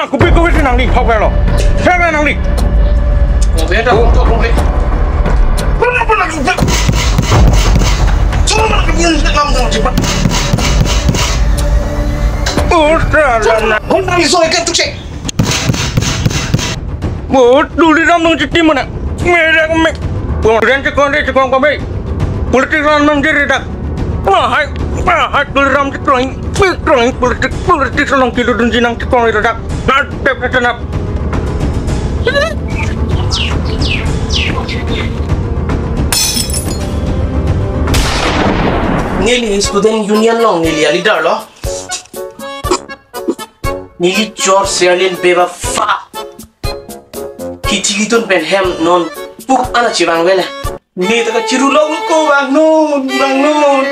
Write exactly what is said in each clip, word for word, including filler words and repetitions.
Kopi kopi si nangli thok lo. Thok nangli. Oh, beta, oh, thok, thok. Pernah, pernah, pernah. Cuma mana kebun lamdang cepat. Oh, salah. Hon nangli so ikan tu cek. Oh, duli lamdang cepat mana? Merek mek. Pemerintahan cekong deh, cekong kami. Politik lamdang jadi dak. Wahai, wahai, duli lam cekong. Cekong politik, politik salong kilo dunji nangcekong dak. Natep na tenap. Neli student union along neli a-leader lo. Neli chor serlin beba fa. Hithi kitun pen hem non puk ana chevang vela. Ne ta kachiru lo ko vang non, vang non.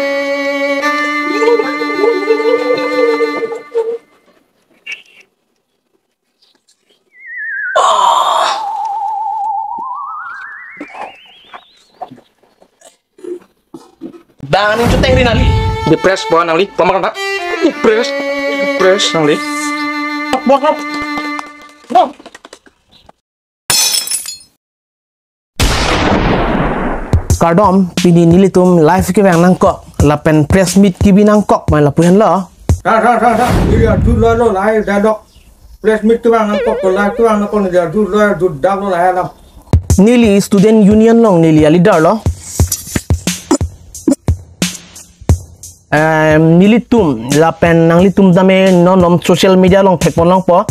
Bang aning chuteng ri nangli. Di press po nangli, pamak na. Di press, di press nangli. Bot, bot. Bot. Kardom, pini nelitum live kevang nangkok, lapen press meet kebi nangkok, mai lapu henlo. Tha, tha, tha, tha. Neli arju lo lo, lahai dialogue. Press meet kevang nangkok, ko live kevang nangkok, neli arju lo, arju dam lo, lahai alam. Neli student union along neli a-leader lo. Em, nelitum, lapen nanglitum tame non non social media along thekpon longpo.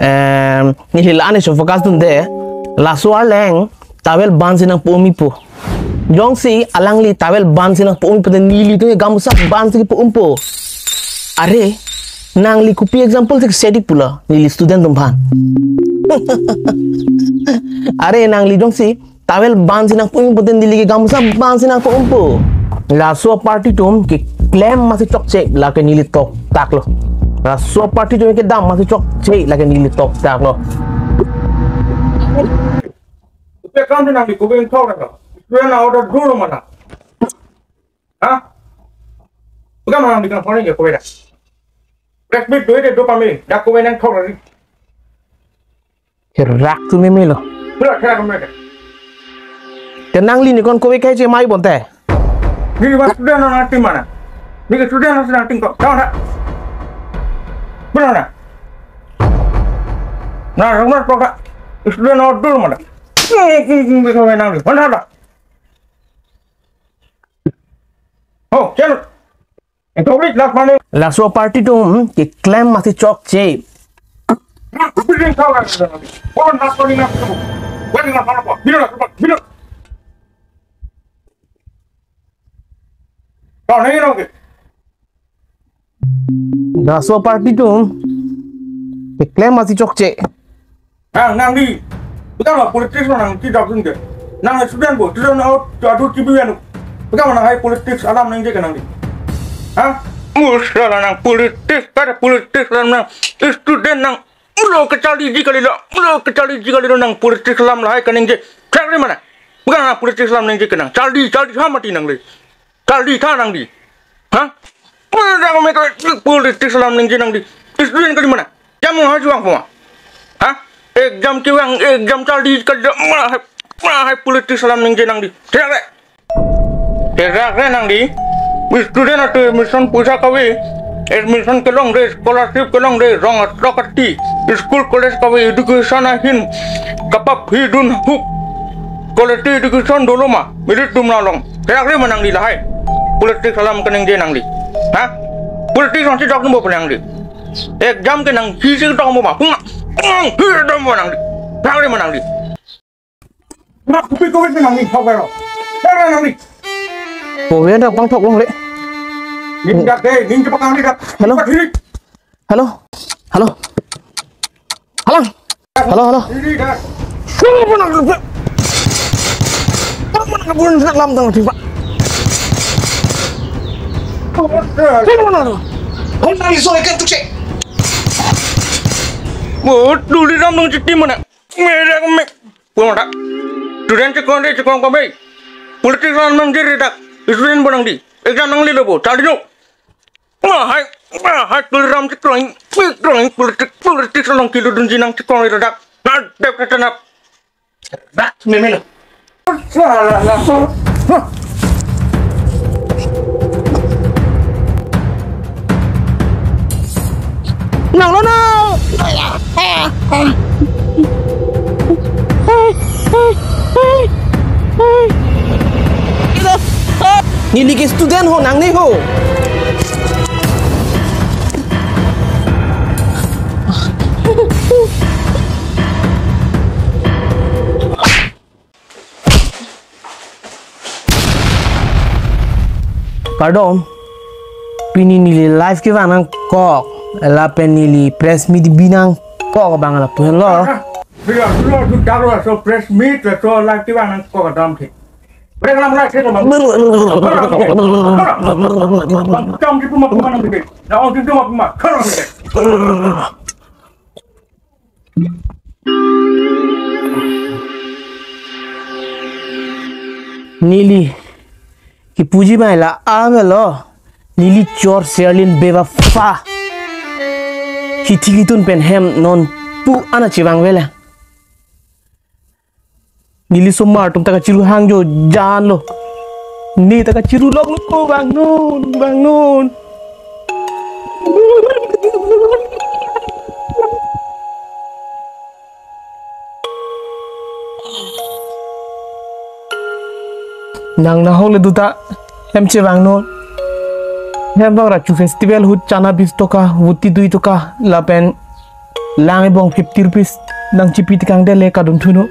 Em, neli la-an isi focus dunde. Laso arleng towel ban si nangpo-um-ipo. Jongsi alangli towel ban si nangpo-um-ipo, then nelitum ke gamusa ban si po-umpo. Are, nangli kopi example si sedi pulo, neli student atum aphan. Are, nangli jongsi towel ban si nangpo-umpo, then neli ke gamusa ban si nangpo-umpo. Laso party atum keklem masi chokche, lake neli toktak lo. Laso party atum kedam masi chokche, lake neli toktak lo. Kopi akam si nangli kopi nangthok lo. Student order dulu mana? Ha? Bukan mana nangli kan kopi nangthok lo. Press meet do-ede do pame, dak kopi nangthok lo. Kerak tu meme lo. Pura kerak meme. Te nangli ne kon kopi kaiche mai bonte. Neli student nangtum mana? Neli student nangtum kok. Tahu tak? Benar tak? Na, rumah kok tak? Student order mana? Bisa main nangli. Mana ada? Oh, chalo. Itu beli last mana? Laso party atum keklem masi chokche. Beli tahu kan? Orang nak kau ni nak tu. Kau ni nak apa? Bila nak apa? Bila. Kau ni nak. Laso party atum keklem masi chokche. Nang, nangli. Bukan lah politik lo nangtum dak dunde. Nang student bo, student out, tu adu T V anu. Bukan mana hai politik alam nangje ke nangli. Ha? Musa lah nang politik, kada politik lah nang student nang. Mulo kecharliji kalilo, mulo kecharliji kalilo nang politik alam lahai kaningje. Charli mana? Bukan nang politik alam nangje ke nang. Charli, charli ha mati nangli. Charli tha nangli. Ha? Mana dak meme ke politik alam nangje nangli. Student kali mana? Jam ha juang poma. Ha? Exam kevang, exam charli kalilo, mana hai, mana hai politik alam nangje nangli. Therak re. Therak re nangli. Student atum admission poisa kave. Admission kelongre, scholarship kelongre, rong atok ati. School college kave, education ahin kapaphi dun huk. Quality education dolo ma, merit atum nanglo. Therak re ma nangli lahai. Politik alam kaningje nangli. Ha? Politik nangsi dak nangpo nangli. Exam ke nangsi si dak nangpo ma. Hum. Hum, hi dak nangpo nangli. Therak re ma nangli. Na kopi kopi si nangli thok lo. Therak nangli. Kopi dak pangthok longle. Ning dak deh, ning cepat nangli dak. Hello? Cepat diri. Hello? Hello? Hello? Hello, hello? Diri dak. Hello, mana ke? Mana ke bulan lamdang tiba? Hello, mana? Hon nangli so ikan tu cek. Oh, duli lamdang cepat mana? Merek mek. Pura tak? Student cekong deh, cekong kami. Politik lamdang jadi dak. Student bo nangli. Exam nanglelo bo. Charli lo. Wahai, Ah, hai Tuliram chikroing, chikroing politik, politik along kelodunji nangchikroing dak. Nadep ketenap. Dak, memelo. Nang lo na. Neli ke student ho, nang ne ho. Kardom, pini neli live kevang nangkok, lapen neli press meet bi nangkok abang lapu henlo. Bila, bila, tu taruh so press meet, so live kevang nangkok adam sih. Mereka lam live sih, bang. Bang, jam di rumah, rumah nang bikin. Nah, orang di rumah, rumah. Kalau bikin. Neli kipuji mai la amelo. Neli chor Sherlyn beba fa. Kithi kitun pen hem non pu ana chevang vela. Neli somar atum ta kachiru hangjo jan lo. Ne ta kachiru lok lo ko bang non, bang non. Nang nahok le duta, hem chevang non. Hem bang Rachu festival ahut chana bis toka, vuti dui toka, lapen lang ebong fifty rupees nangchipi tikang dele kadun thuno.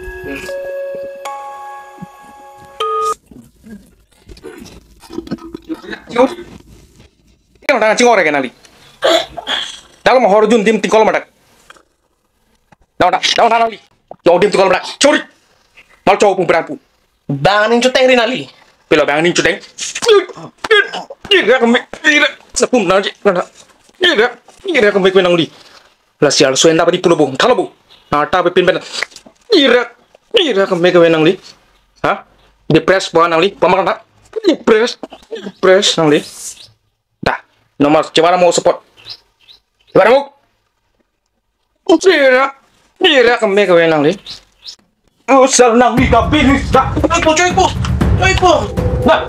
Yang tang chingor ke nali. Dalam hor jun dim tingkol madak. Daun dak, daun dak nali. Chau dim tingkol madak. Chori. Mal chau pung berang pu. Bang ning chuteng ri nali. Pilo bang ning chuteng. Ira kami, ira. Sapum nang ji. Ira, ira kami kue nangli. La sial suen dapat di pulo bung, thalo bung. Nata pe pin pen. Ira, ira kami kue nangli. Ha? Di press po nangli. Pamar na. Di press, di press nangli. Dah, nomor cewara mau support. Cewara mau. Ira, ira kami kue nangli. Usal nangli tapi ni dah. Choi po, choi po, choi po. Nah,